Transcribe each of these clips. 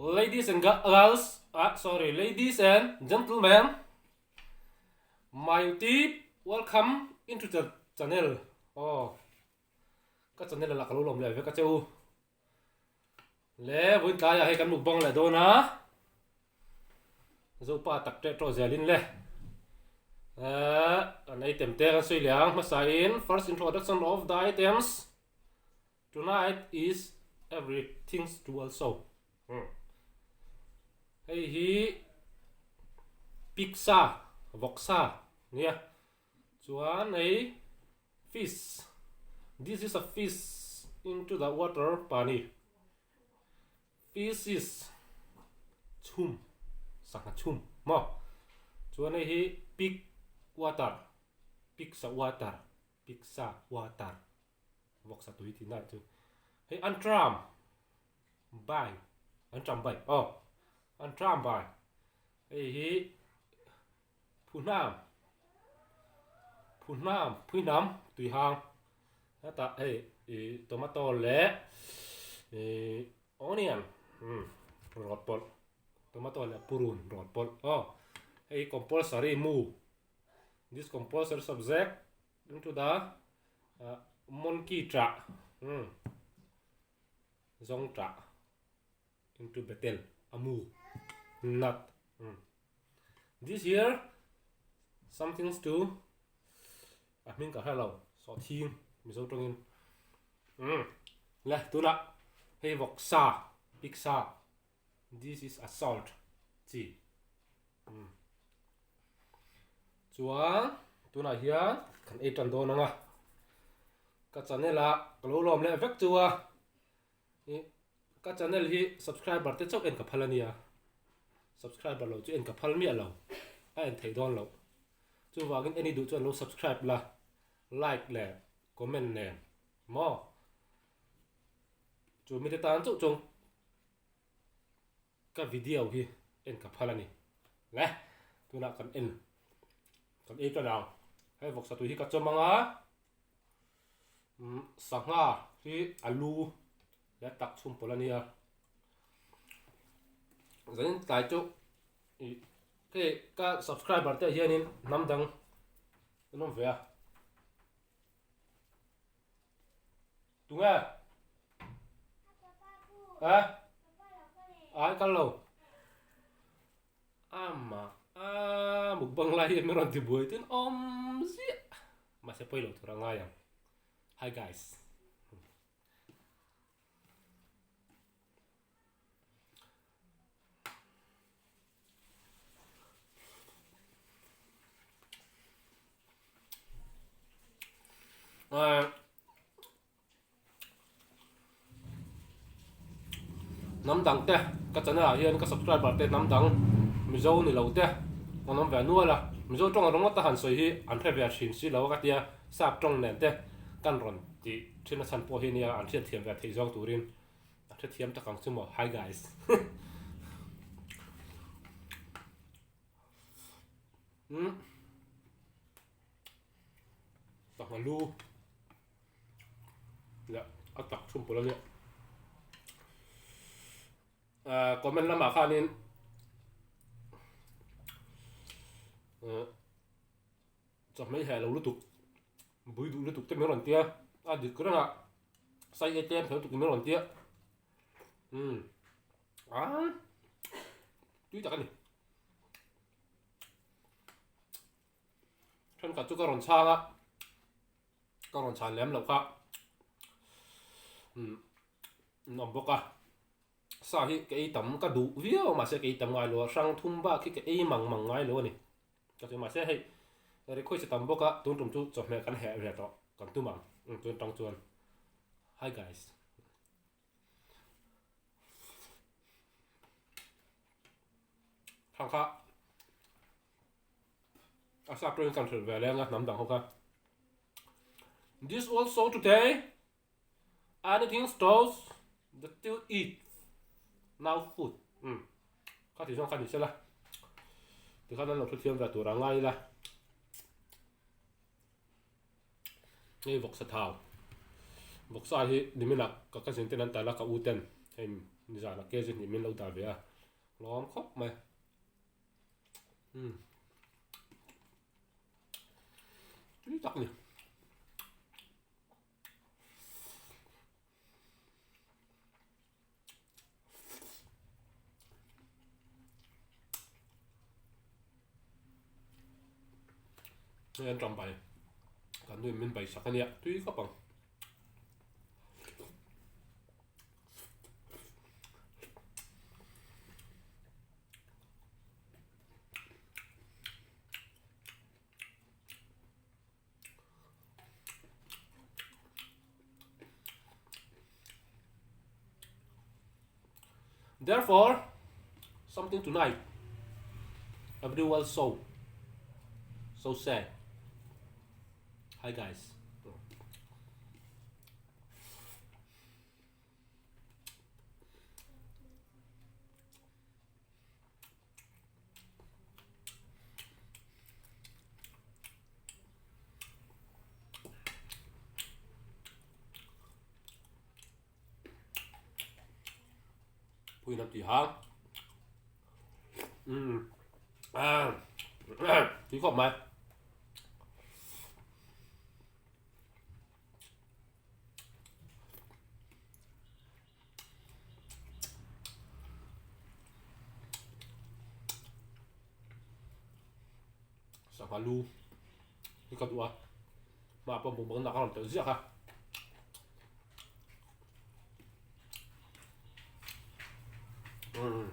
Ladies and girls, ah sorry, ladies and gentlemen, my YouTube welcome into the channel. Oh, ka channel la ka lo lawm leh vek a che u. Le vawiin tlaiah hei kan mukbang leh dawn a, Zopa tak teh tawh zelin le. Eh, kan item te kan sawi leh ang hmasain first introduction of the items. Tonight is everything's to also. Hmm. Hei hi pig sa, vawk sa nia. Chuan hei fish. This is a fish into the water pani. Fish is chhum, sangha chhum maw. Chuan hei hi pig water, pig sa water, pig sa water. Vawksa tui tih na chu hei an tram bai an tram bai aw an tram bai hei hi phuhnam phuhnam phuihnam tui hang hetah hei ih tomato leh ih onion umm rawt pawlh tomato leh purun rawt pawlh aw hei compulsory mu this compulsory subject into the Monkey ṭah umm zawng ṭah into betel a mu nut umm this here somethings to a hming ka hre lo sawhthing mizo tawngin umm le tunah hei vawksa pig sa this is a salt chi umm chuan tunah hian kan ei tan dawn ang a ka channel ah ka lo lawm leh vek chu a ih ka channel hi subscriber te chauh en ka phal ania subscriber lo chu en ka phal miah lo a en theih dawn loh chuvangin en i duh chuan lo subscribe la like leh comment nen maw chu mite tan chauh chuan Ka video hi en ka phal a ni. Le, tunah kan en kan ei tan ang. Hei vawksa tui hi ka chawm ang a, umm sangha hi alu leh tak chhum pawlh a nia. Zanin tlai chu ih hei ka subscriber te hianin hnam dang an awm ve a. Tunge? A? Ai kal lo. Ama a mukbang lai hian min rawn ti buai tin awm ziah. Mahse pawi lo tur a ngai ang. Hi guys. Hnam dang te ka channel ah hian ka subscriber te hnam dang Mizo ni lo te an awm ve nual a, Mizo tawng ringawt a han sawi hi an hre ve thin si lo a ka tia sap tawng nen te kan rawn tih thin a chhan pawh hi nia an hriatthiam ve theih zawng turin a hrethiam tak ang chu maw hi guys. Umm sangha lu leh a tak chhum pawlh a nia ah comment lamah khanin ah chawhmeh heh lo lutuk bui duh lutuk te min rawn tia a dik reng a sai e tlem kher lutuk min rawn tia umm ah tui tak a ni. Thenkhat chu ka rawn chhang a, ka rawn chhan lem loh kha umm an awm bawk a, sa hi ka ei tam ka duh viau a mahse ka ei tam ngai lo a, hrang thum bak hi ka ei mang mang ngai lo a ni. Ka ti mahse hei request a tam bawk a, tun tum chu chawhmeh kan heh ve tawh kan tum ang tun tang chuan hi guys. Thang kha a sap tawngin kan hrilh ve leng a hnam dang ho kha. This also today anything stores the to eat now food. Um kha ti zawng kha ni sela. Tikhan an lo thu thiam ve tur a ngai ila. Hei vawksa thau vawksa hi nimin ah ka cousin ten an tal a ka u ten hei. Nizanah kg hnih min lo dah ve a, lawm khawp mai. Umm. Tui tak a ni. Hei an ṭam bai kan nuin min bai sak a nia tui khawp ang. Therefore, something tonight, everyone so, so sad. Hi guys. Pui nam tih hang. Umm. Ah. Tui khawp mai. Sangha lu hi ka duh a hmaah pawh bawkbawn nak a rawn telh ziak a umm.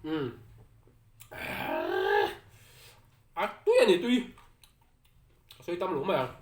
Umm a tui a ni tui a sawi tam lo mai ang.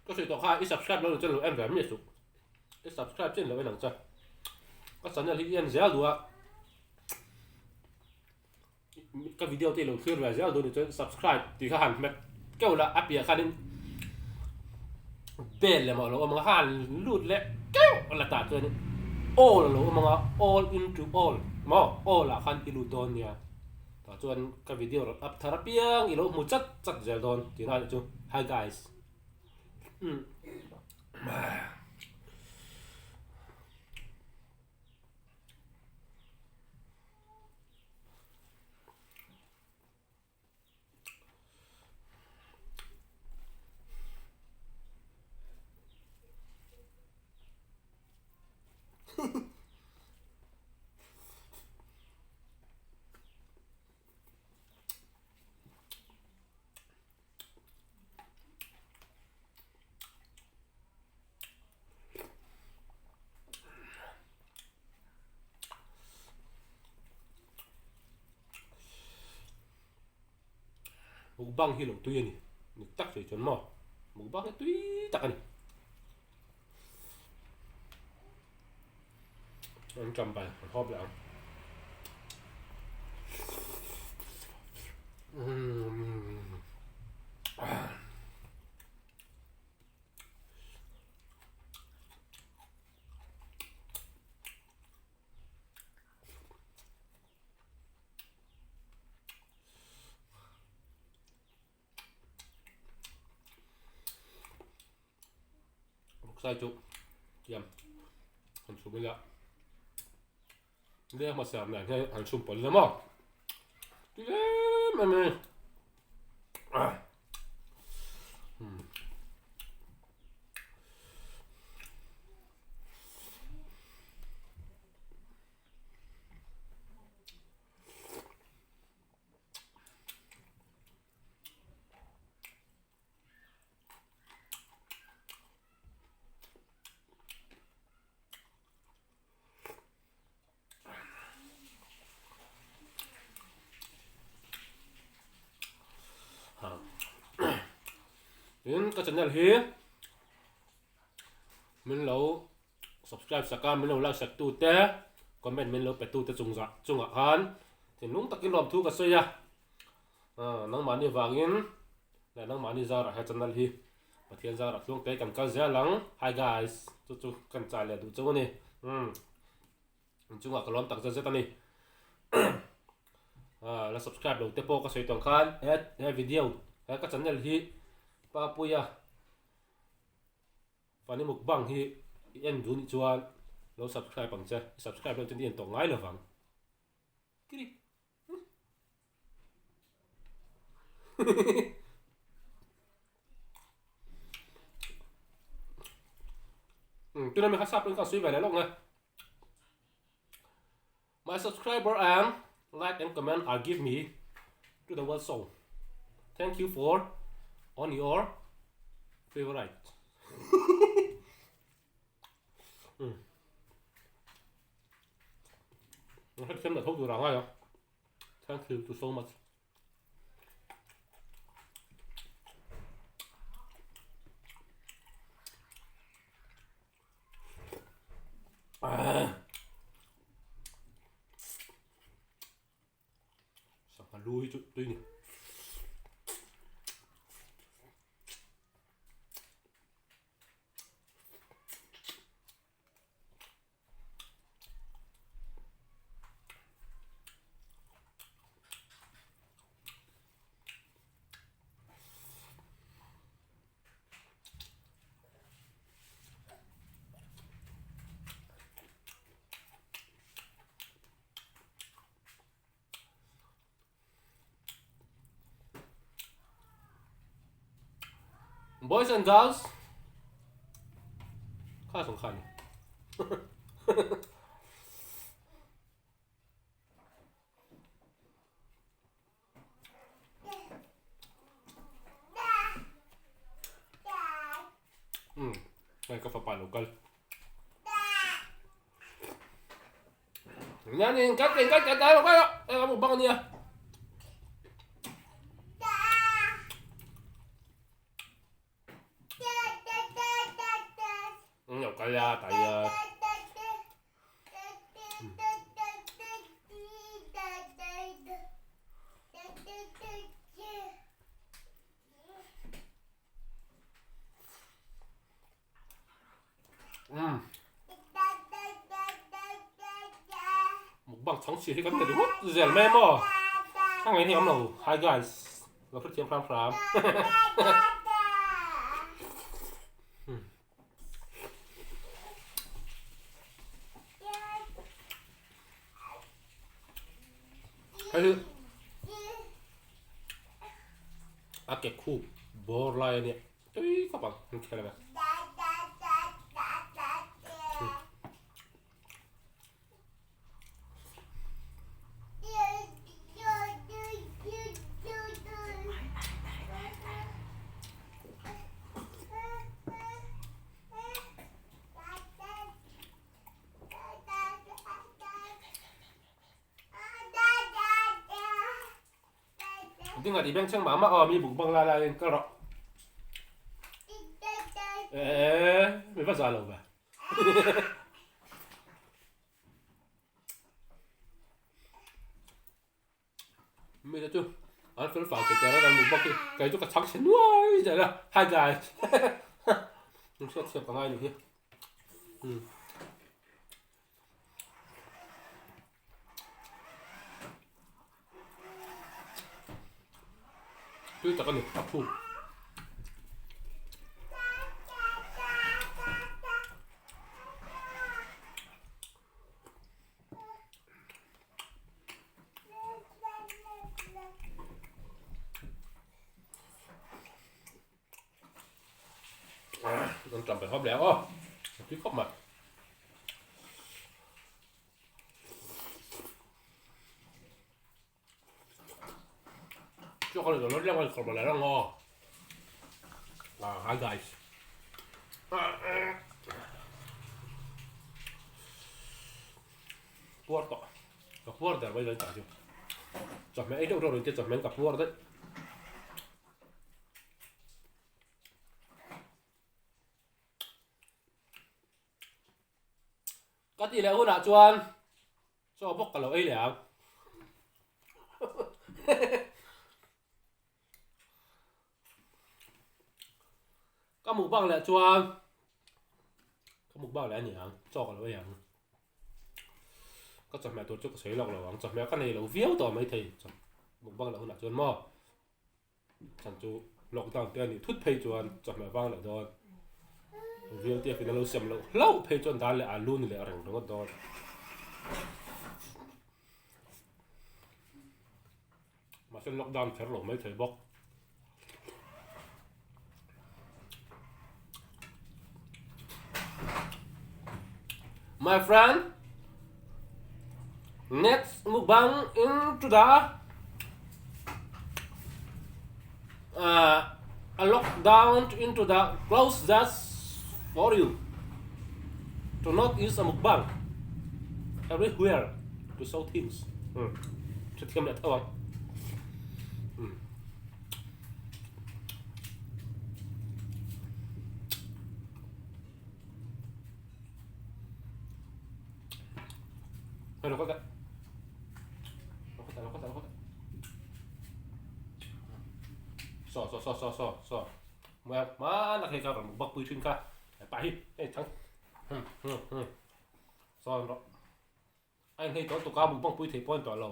Ka sawi tawh kha i subscribe lo chuan lo en ve miah suh. I subscribe chin lo en ang che. Ka channel hi i en zel duh a. Ka video te i lo thlir ve zel duh a nih chuan subscribe tih kha han hmet keuh la a piah khanin bell leh mah lo awm ang a han lut leh keuh la tah chuan all a lo awm ang a all into all maw all ah khan i lut dawn nia tah chuan ka video rawn up thar apiang i lo hmu chat chat zel dawn tihna a nih chu hi guys umm. Mukbang hi lo tui a ni dik tak sawi chuan maw mukbang hi tui tak a ni an ṭam bai an hawp leh ang umm. Sai chu thiam han chhum ila leng hmasa nen hian han chhum pawlh ila maw ti em em a ni. Tin ka channel hi min lo subscribe sak a, min lo like sak tute, comment min lo pe tute chung zah chungah khan thinlung takin lawmthu ka sawi a. Nangmahni vangin leh nangmahni zarah he channel hi Pathian zarah tluang te kan kal zel ang. Hi guys, chu chu kan chai leh duh cheu a ni. Umm inchungah ka lawm tak zet zet a ni. La subscribe lo te pawh ka sawi tawng khan he he video he ka channel hi Papuia Fani mukbang hi i en duh nih chuan lo subscribe ang che. I subscribe loh chuan i en tawh ngai lovang. Kiri. Tuna mi kha sap in ka sui ve leh lawk nge. My subscriber and like and comment are give me to the world so thank you for on your favorite. Hrethiam leh tho tur a ngai a. Thank you to so much. Sangha lu hi chu tui ni. Boys and girls, kha song kha ni. Hei ka fapa lo kal. Nani ka ka ka ka ka ka ka mu bang ania. Lo kal a tai a. Mukbang chhang chhia hi kan ti ringawt zel mai maw? A ngaih hi awm lo. Hi guys, lo hrethiam hram hram. Hei hi a ke khup bawr lai a nia. Tui khawp ang an khel ang a. Ding a ti beng chheng mah mah aw mi buk bang lai lai in kal rawh. Ee mi va za lo ve. Mi te chu an fel fai thei tel a kan mukbang hi kei chu ka chhang chhe nuai zel a. Hi guys. Min hriat thiam ka ngai ni hi. Um. Tui tak a ni, a phuk. An tam pe khawp leh aw, a tui khawp mai. Cho con rồi nó leo lên khỏi là nó ngon. À, hi guys. Puar tawh. Ka puar der mai dawn tah chu. Chawhmeh ei deuh reuh reng te chawhmeh ka puar daih. tih leh hunah chuan chaw bawk ka lo ei leh ang. Ka mukbang leh chuan ka mukbang leh a ni ang, chaw ka lo ei ang. Ka chawhmeh tur chu ka sawi lawk lo ang, chawhmeh ka nei lo viau tawh maithei mukbang leh hunah chuan maw. Chhan chu lockdown te a nih thut phei chuan chawhmeh vang leh dawn. VLTF in a lo siam loh hlauh phei chuan dan leh alu ni leh reng ringawt dawn. Mahse lockdown kher lo mai thei bawk. My friend, next mukbang into the uh, a lockdown into the close just for you to not use a mukbang everywhere to show things. Hmm. Hrethiam leh tho ang. Hmm. Hei lo kal teh. Lo kal teh, lo kal teh, lo kal teh. Saw, saw, saw, saw, saw, saw. Mui ang, hmana khi ka rawn bak pui thin kha. Hei pa hi, hei chang. Hmm, hmm, hmm. Sawn rawh. A inhlei tawh tuk a, mukbang pui thei pawh a ni tawh lo.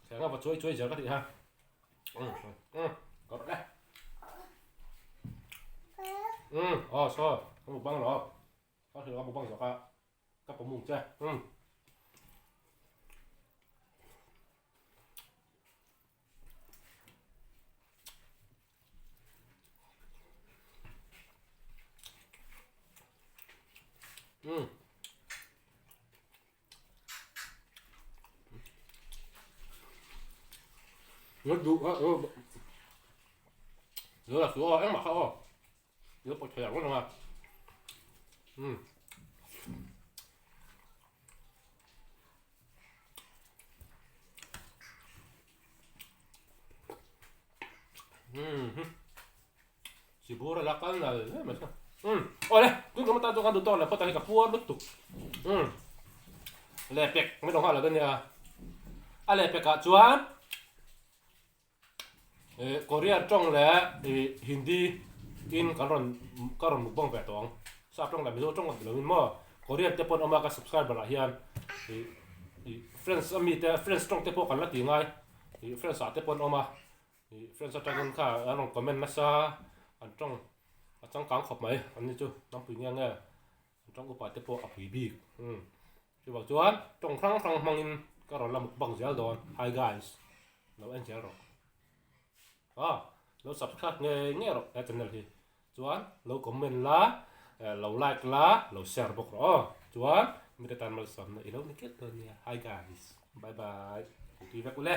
Thlenga va chuai chuai zel ka tih ha. Um, um, ka rawh le. Um, aw saw, ka mukbang lo. Ka hrilh ka mukbang zawk a, ka pawmung che. Um. Um. Nó duh a aw Nó là su aw engmah kha aw Nó pawh thei ang ngawt ang a Um. Sibur a la kal nal hle mai kha. Umm awle tun tum atan chuan kan duh tawk leh phawt ang hi ka puar lutuk. Umm lehpek min lo nghal lo dawn nia. A lehpek ah chuan eh Korean tawng leh ih Hindi in kan rawn ka rawn mukbang ve tawh ang. Sap tawng leh Mizo tawng kan ti lo in maw Korean te pawh an awm a ka subscriber ah hian ih ih friends ami te friends tawng te pawh kan la ti ngai ih friends ah te pawh an awm a. Ih friends atangin kha an rawn comment nasa an tawng a changkang khawp mai an ni chu hnam-pui nge nge an tawng upa te pawh a pui bik umm chuvang chuan tawng hrang hrang hmangin ka rawn la mukbang zel dawn hi guys lo en zel rawh aw lo subscribe nge nge rawh he channel hi chuan lo comment la lo like la lo share bawk rawh aw chuan mite tan malsawmna i lo ni keuh dawn nia hi guys bye bye tui vek ule.